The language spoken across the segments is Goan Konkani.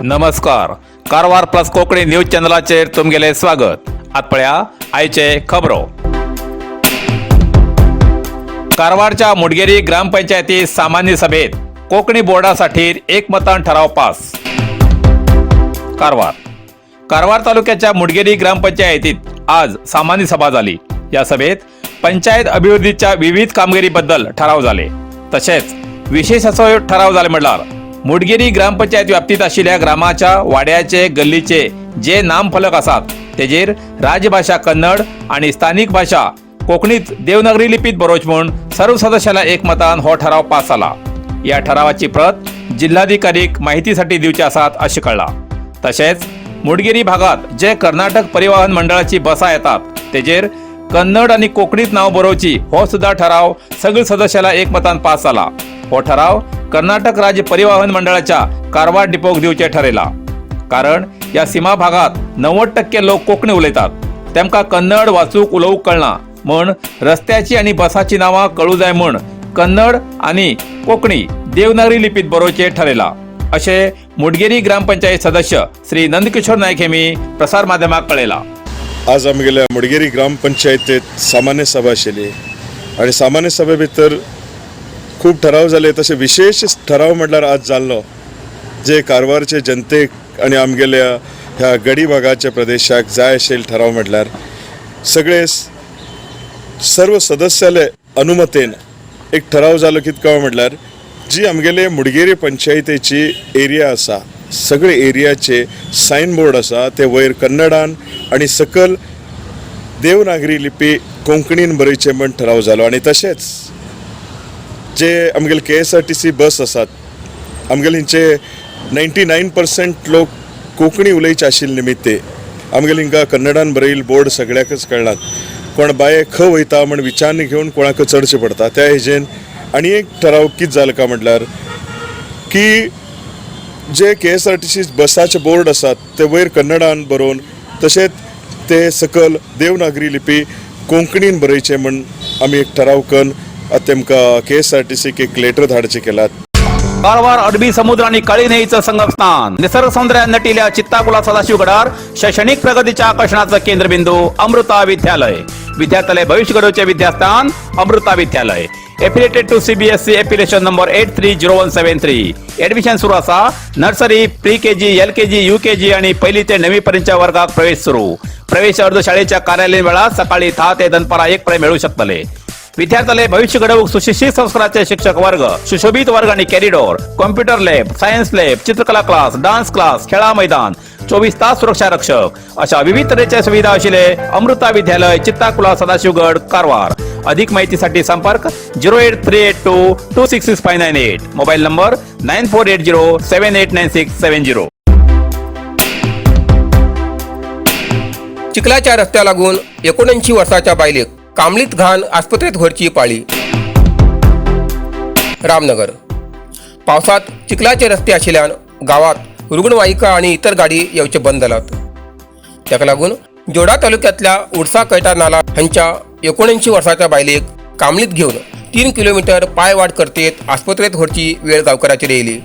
नमस्कार, कारवार प्लस कोंकणी न्यूज चॅनलाचेर तुमगेलें स्वागत. आत पळया आयचे खबरो. कारवारच्या मुडगेरी ग्रामपंचायती सामान्य सभेत कोंकणी बोर्डासाठी एकमतान ठराव पास. कारवार कारवार तालुक्याच्या मुडगेरी ग्रामपंचायतीत आज सामान्य सभा झाली. या सभेत पंचायत अभिवृद्धीच्या विविध कामगिरीबद्दल ठराव झाले. तसेच विशेष असो ठराव झाले म्हणल्यार मुडगेरी ग्रामपंचायत व्याप्तीत आशिल्ल्या ग्रामाच्या वाड्याचे गल्लीचे जे नामफलक आसात तेजेर राजभाषा कन्नड आणि स्थानिक भाषा कोकणीत देवनागरी लिपीत बरोवचे म्हूण सर्व सदस्याला एकमतान हो ठराव पास जाला. या ठरावाची प्रत जिल्हाधिकारीक माहितीसाठी दिवचे आसात अशें कळ्ळां. तशेंच मुडगेरी भागात जे कर्नाटक परिवहन मंडळाची बसां येतात तेजेर कन्नड आणि कोकणीत नाव बरोवची हो सुद्धा ठराव सगळे सदस्याला एकमतान पास जाला. हो ठराव कर्नाटक राज्य परिवहन मंडळाच्या कारवार डिपोक दिवचे ठरयला, कारण या सीमा भागात 90% लोक कोकणी उलयतात. तेमकां कन्नड वाचूक उलोवंक कळना म्हण रस्त्याची आणि बसाची नावां कळू जाय म्हण कन्नड आणि कोकणी देवनागरी लिपीत बरोवचे ठरयला, अशें मुडगेरी ग्रामपंचायत सदस्य श्री नंदकिशोर नायक हेमी प्रसार माध्यमाक कळयला. आज आमगेल्या मुडगेरी ग्रामपंचायतीत सामान्य सभा आशिल्ली आनी सामान्य सभे भितर खूब ठराव जाले. तशे विशेश ठराव म्हटल्यार आज जाल्लो जे कारवारचे जनतेक आनी आमगेल्या ह्या गडी भागाच्या प्रदेशाक जाय आशिल्ले ठराव म्हटल्यार सगळे सर्व सदस्याले अनुमतेन एक ठराव जालो. कितें काय म्हटल्यार जी आमगेले मुडगेरी पंचायतीची एरिया आसा, सगळे एरियाचे सायन बोर्ड आसा ते वयर कन्नडान आनी सकल देवनागरी लिपी कोंकणीन बरयचे म्हण ठराव जालो. आनी तशेंच जे आमगेले केएसआरटीसी बस आसात, आमगेले हिंचे 99% लोक कोंकणी उलयचे आशिल्ले निमित्ते आमगेले हिंगा कन्नडान बरयल्ले बोर्ड सगळ्याकच कळनात. कोण बाये खंय वयता म्हण विचारून घेवन कोणाक चडचें पडटा. त्या हेजेन आनी एक ठराव कितें जालो काय म्हटल्यार की जे केएसआरटीसी बसाचे बोर्ड आसात ते वयर कन्नडान बरोवन तशेंच ते सकल देवनागरी लिपी कोंकणीन बरयचे म्हण आमी एक ठराव करून आतां तेमकां केएसआरटीसीक एक लेटर धाडचें केलात. कारवार अरबी समुद्र आणि काळी न्हंयेचं संगमस्थान, निसर्ग सौंदर्यान नटिल्या चित्ताकुला सदाशिवगडार शैक्षणिक प्रगतीच्या आकर्षणाचं केंद्रबिंदू अमृता विद्यालय. विद्यार्थ्यालय भविष्य घडवचे विद्यास्थान अमृता विद्यालय. Affiliated to CBSE, affiliation number 830173. Admission सुरू असा. Nursery, pre KG, LKG, UKG आणि पहिली ते नववी पर्यंतच्या वर्गात प्रवेश सुरू. प्रवेश अर्ज शाळेच्या कार्यालयीन वेळात सकाळी 10 ते दनपारा 1 पर्यंत मिळू शकतले. विद्यार्थ्याले भविष्य घडवूक सुशिक्षित संस्काराचे शिक्षक वर्ग, सुशोभित वर्ग आणि corridor, computer lab, science lab, चित्रकला क्लास, डान्स क्लास, खेळा मैदान, 24 तास सुरक्षा रक्षक अशा विविध तऱ्हेच्या सुविधा असलेले अमृता विद्यालय, चित्ताकुला, सदाशिवगड, कारवार. अधिक माहितीसाठी संपर्क 08382266598, mobile number 9480789670. चिखलाच्या रस्त्या लागून 79 वर्साच्या बायलेक कामलीत घाण आस्पत्रेत व्हरची पाळी. रामनगर. पावसात चिखलाचे रस्ते आशिल्ल्यान गावात रुग्णवाहिका आणि इतर गाडी येवचे बंद जालात. ताका लागून जोडा तालुक्यातल्या उडसा कैटा नाला हांच्या 79 वर्साच्या बायलेक कामलीत घेवन 3 किलोमीटर पायवाट करतेत आस्पत्रेत व्हरची वेळ गांवकाराचेर येयली.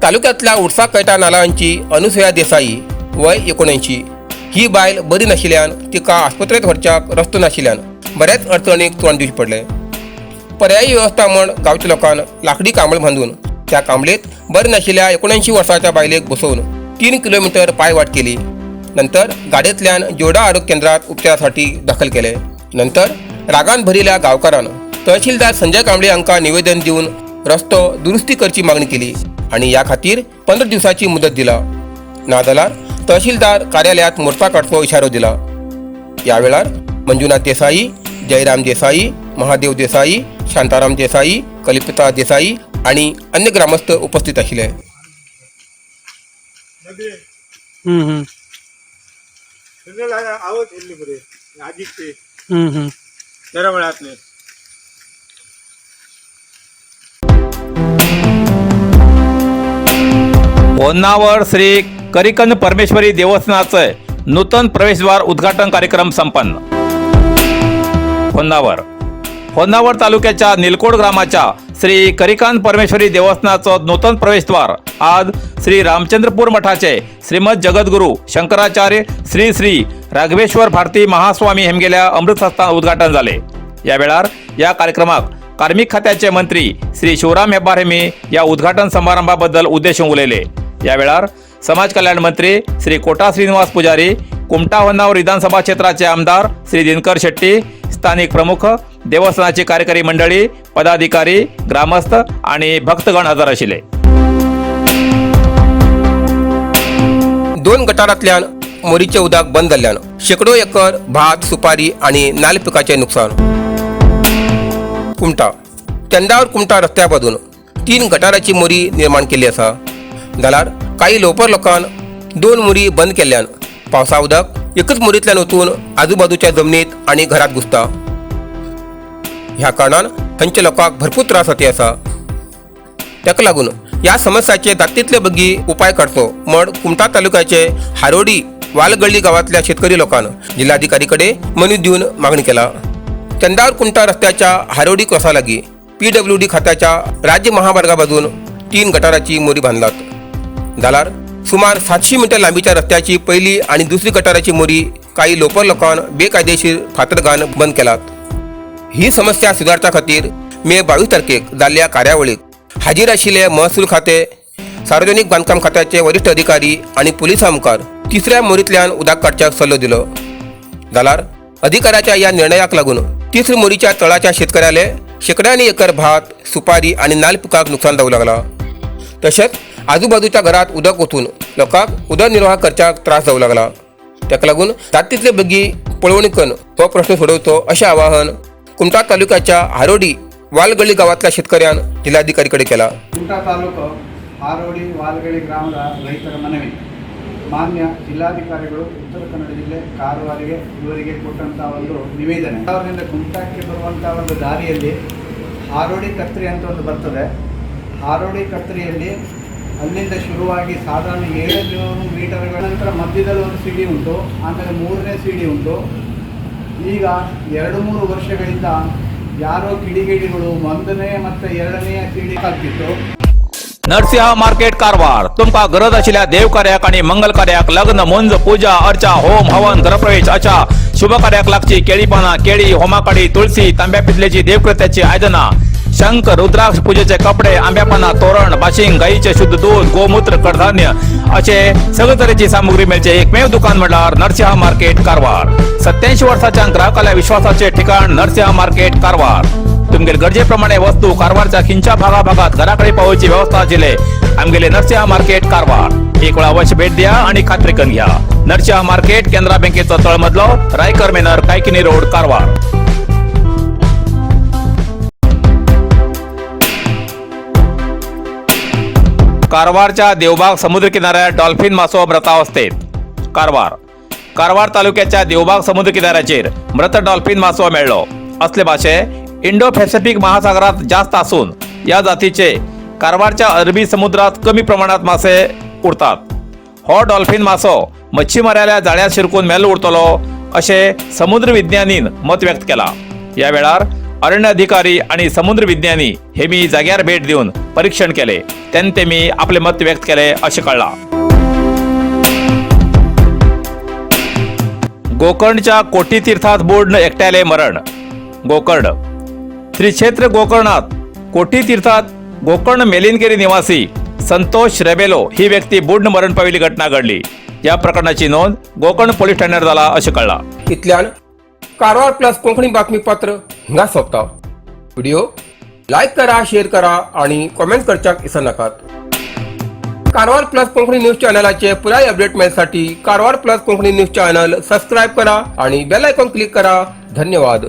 तालुक्यातल्या उडसा कैटा नाला हांची अनुसया देसाई, वय 79, ही बायल बरी नाशिल्ल्यान तिका आस्पत्रेत व्हरच्याक रस्तो नाशिल्ल्यान बऱ्याच अडचणीक तोंड दिवचें पडलें. पर्यायी वेवस्था म्हण गांवच्या लोकान लाकडी कांबळ बांदून त्या कांबळेत बरे नाशिल्ल्या 79 वर्साच्या बायलेक बसोवन 3 किलोमीटर पायवाट केली. नंतर गाडयेंतल्यान जोडा आरोग्य केंद्रात उपचारासाठी दाखल केले. नंतर रागान भरिल्ल्या गांवकारान तहसीलदार संजय कांबळे हांकां निवेदन दिवन रस्तो दुरुस्ती करची मागणी केली आणि या खातीर 15 दिवसाची मुदत दिला, नाजाल्यार तहसीलदार कार्यालयात मोर्चा काडचो इशारो दिला. या वेळार मंजुनाथ देसाई, जयराम देसाई, महादेव देसाई, शांताराम देसाई, कल्पिता देसाई आणि अन्य ग्रामस्थ उपस्थित आशिल्ले. हम्म हम्म आवाज येयल्ली बरे आजीक ते हम्म हम्म तेरा वेळातले. होन्नावर श्री करिकन परमेश्वरी देवस्थानाचं नूतन प्रवेशद्वार उद्घाटन कार्यक्रम संपन्न. होन्नावर होन्नावर तालुक्याच्या निलकोड ग्रामाच्या श्री करिकांत परमेश्वरी देवस्थानाचो नूतन प्रवेशद्वार आज श्री रामचंद्रपूर मठाचे श्रीमद जगद्गुरू शंकराचार्य श्री श्री राघवेश्वर भारती महास्वामी हेमगेल्या अमृतसस्थान उद्घाटन जाले. या वेळार या कार्यक्रमाक कार्मिक खात्याचे मंत्री श्री शिवराम हेब्बार हेमी या उद्घाटन समारंभाबद्दल उद्देशून उलयले. या वेळार समाज कल्याण मंत्री श्री कोटा श्रीनिवास पुजारी, कुमटा होन्नावर विधानसभा क्षेत्राचे आमदार श्री दिनकर शेट्टी, स्थानिक प्रमुख, देवस्थानाची कार्यकारी मंडळी, पदाधिकारी, ग्रामस्थ आणि भक्तगण हजर आशिल्ले. दोन गटारांतल्यान मोरीचें उदक बंद जाल्ल्यान शेकडो एकर भात, सुपारी आनी नाल्ल पिकाचें नुकसान. कुमटा चंदावर कुमटा रस्त्या बाजून 3 गटाराची मोरी निर्माण केल्ली आसा. जाल्यार काही लोपर लोकान 2 मोरी बंद केल्ल्यान पावसा उदक एकच मोरींतल्यान वचून आजूबाजूच्या जमनीत आनी घरात घुसता. ह्या कारणान थंयच्या लोकांक भरपूर त्रास जाती आसा. ताका लागून ह्या समस्याचे जातीतले बेगी उपाय काडचो म्हण कुमटा तालुक्याचे हारोडी वालगल्ली गांवांतल्या शेतकरी लोकांन जिल्हाधिकारी कडेन मनी दिवन मागणी केला. चंदावर कुमटा रस्त्याच्या हारोडी क्रॉसा लागीं PWD खात्याच्या राज्य महामार्गा बाजून 3 गटाराची मोरी बांदलात. जाल्यार सुमार 700 मिटर लांबीच्या रस्त्याची पहिली आनी दुसरी गटाराची मोरी काही लोपर लोकांन बेकायदेशीर फातर घालून बंद केलात. ही समस्या सुदारच्या खातीर मे 22 तारखेक जाल्ल्या कार्यावळीक हाजीर आशिल्ले महसूल खाते, सार्वजनिक बांदकाम खात्याचे वरिश्ठ अधिकारी आनी पुलिसां मुखार तिसऱ्या मोरींतल्यान उदक काडच्याक सल्लो दिलो. जाल्यार अधिकाऱ्याच्या ह्या निर्णयाक लागून तिसरी मोरीच्या तळाच्या शेतकऱ्याले शेकड्यांनी एकर भात, सुपारी आनी नाल्ल पिकाक नुकसान जावंक लागला. तशेंच आजूबाजूच्या घरात उदक वचून लोकांक उदरनिर्वाह करच्याक त्रास जावंक लागला. ताका लागून जात तितले बेगी पळोवणी करून हो प्रश्न सोडोवचो अशें आवाहन कुमटा तालुक्याच्या हारोडी वालगळी गांवांतल्या शेतकऱ्यान जिल्हाधिकारी कडेन केला. ಕುಮಟಾ ತಾಲೂಕು ಹಾರೋಡಿ ವಾಲ್ಗಳಿ ಗ್ರಾಮದ ರೈತರ ಮನವಿ. ಮಾನ್ಯ ಜಿಲ್ಲಾಧಿಕಾರಿಗಳು ಉತ್ತರ ಕನ್ನಡ ಜಿಲ್ಲೆ ಕಾರವಾರಿಗೆ ಇವರಿಗೆ ಕೊಟ್ಟಂಥ ಒಂದು ನಿವೇದನೆ. ಅವರಿಂದ ಕುಮಟಾಕ್ಕೆ ಬರುವಂಥ ಒಂದು ದಾರಿಯಲ್ಲಿ ಹಾರೋಡಿ ಕತ್ರಿ ಅಂತ ಒಂದು ಬರ್ತದೆ. ಹಾರೋಡಿ ಕತ್ರಿಯಲ್ಲಿ ಅಲ್ಲಿಂದ ಶುರುವಾಗಿ ಸಾಧಾರಣ 700 ಮೀಟರ್ಗಳ ನಂತರ ಮಧ್ಯದಲ್ಲಿ ಒಂದು ಸಿಡಿ ಉಂಟು, ಆಮೇಲೆ ಮೂರನೇ ಸಿಡಿ ಉಂಟು. ಈಗ 2-3 ವರ್ಷಗಳಿಂದ ಯಾರೋ ಕಿಡಿಗೇಡಿಗಳು ಒಂದನೇ ಮತ್ತು ಎರಡನೆಯ ಸಿಡಿ ಆಗ್ತಿತ್ತು. नरसिंहा मार्केट कारवार तुमकां गरज आशिल्ल्या देव कार्याक आनी मंगल कार्याक, लग्न, मुंज, पूजा अर्चा, होम हवन, घरप्रवेश अशा शुभ कार्याक लागची केळी पानां, केळी, होमाकाडी, तुळसी, तांब्या पितलेची देवकृत्याची आयदनां, शंख, रुद्राक्ष, पूजेचे कपडे, आंब्या पानां, तोरण, बाशिंग, गायीचे शुद्ध दूध, गोमूत्र, कडधान्य असे सगळे तरेची सामुग्री मेळचे एकमेव दुकान म्हळ्यार नरसिंहा मार्केट कारवार. 87 वर्साच्या ग्राहकाल्या विश्वासाचे ठिकाण नरसिंहा मार्केट कारवार. तुमगेले गरजेप्रमाणे वस्तू कारवारच्या खिंच्या भागा भागात घराकडे पावोवची व्यवस्था आशिल्ले आमगेले नरसिंहा मार्केट कारवार. एक वेळा अवश्य भेट द्या आणि खात्री करून घ्या. नरसिंहा मार्केट, केनरा बँकेचो तळमजलो, रायकर मेनर, कायकिनी रोड, कारवार. कारवारच्या देवबाग समुद्र किनाऱ्यात डॉल्फिन मासो मृतावस्थेत. कारवार कारवार तालुक्याच्या देवबाग समुद्र किनाऱ्याचेर मृत डॉल्फिन मासो मेळ्ळो. असले मासे इंडो पॅसिफिक महासागरात जास्त असून या जातीचे कारवारच्या अरबी समुद्रात कमी प्रमाणात मासे उरतात. हो डॉल्फिन मासो मच्छीमाराल्या जाळ्यात शिरकून मेल्लो उरतलो अशें समुद्र विज्ञानीन मत व्यक्त केला. या वेळार अरण्य अधिकारी आणि समुद्र विज्ञानी हे मी जाग्यार भेट दिवन परीक्षण केले तेन्ना तेमी आपले मत व्यक्त केले अशें कळ्ळां. गोकर्णच्या कोटी तीर्थात बुडून एकट्याले मरण. गोकर्ण श्री क्षेत्र गोकर्णात कोटी तीर्थात गोकर्ण मेलिनकेरी निवासी संतोष रेबेलो ही व्यक्ती बुडून मरण पाविल्ली घटना घडली. या प्रकरणाची नोंद गोकर्ण पोलीस ठाण्यार जाला अशें कळ्ळां. इतल्यान कारवार प्लस कोंकणी बातमीपत्र हिंगा सोंपता. व्हिडिओ लायक करा, शेअर करा आणि कॉमेंट करच्याक विसरनाकात. कारवार प्लस कोंकणी न्यूज चॅनलाचे पुराय update मेळसाठी Karwar plus Konkani news channel subscribe करा आणि बेल आयकॉन क्लिक करा. धन्यवाद.